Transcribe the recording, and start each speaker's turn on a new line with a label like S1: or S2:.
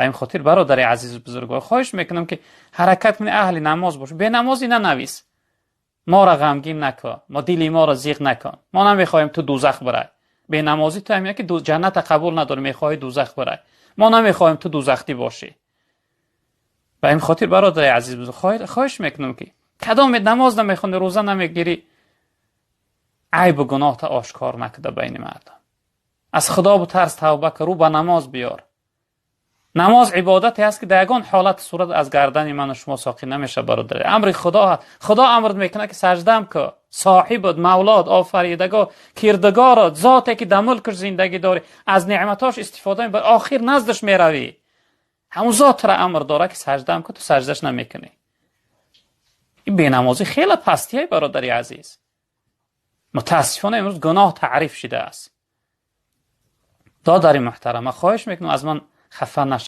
S1: Ба ин хотир, бародари азизу бузургвор, хоҳиш мекунам, ки ҳаракат кунӣ, аҳли намоз бош. Бенамозӣ нанавис, моро ғамгин накун, мо дили моро зиқ накун. Мо намехоҳем ту дӯзах бирай. Бенамозӣ ту ҳамина, ки ҷанната қабул надорӣ, мехоҳӣ дӯзах бирай. Мо намехоҳем ту дӯзахтӣ бошӣ. Ба ин хотир, бародари азиз, хоҳиш мекунам, ки кадоме намоз намехонӣ, рӯза намегирӣ, айбу гуноҳта ошкор накуда байни мардум. Аз Худо бутарс, тавба кун, рӯ ба намоз биёр. Намоз ибодате аст, ки дар ягон ҳолати сурат аз гардани ману шумо соқит намешавад, бародари. Амри Худо ҳаст. Худо амр мекунад, ки саждам ку. Соҳибат, мавлод, офаридагор, кирдигорот, зоте ки дар мулкаш зиндагӣ дорӣ, аз неъматош истифода мебарӣ, охир наздаш меравӣ. Ҳамун зотро амр дорад, ки саждам ку, ту саждаш намекунӣ. Ин бенамозӣ хеле пастия, бародари азиз. Мутаассифона, имрӯз гуноҳ таъриф шудааст. Додари муҳтарам, ман хоҳиш мекунам, аз ман хафа нашавед.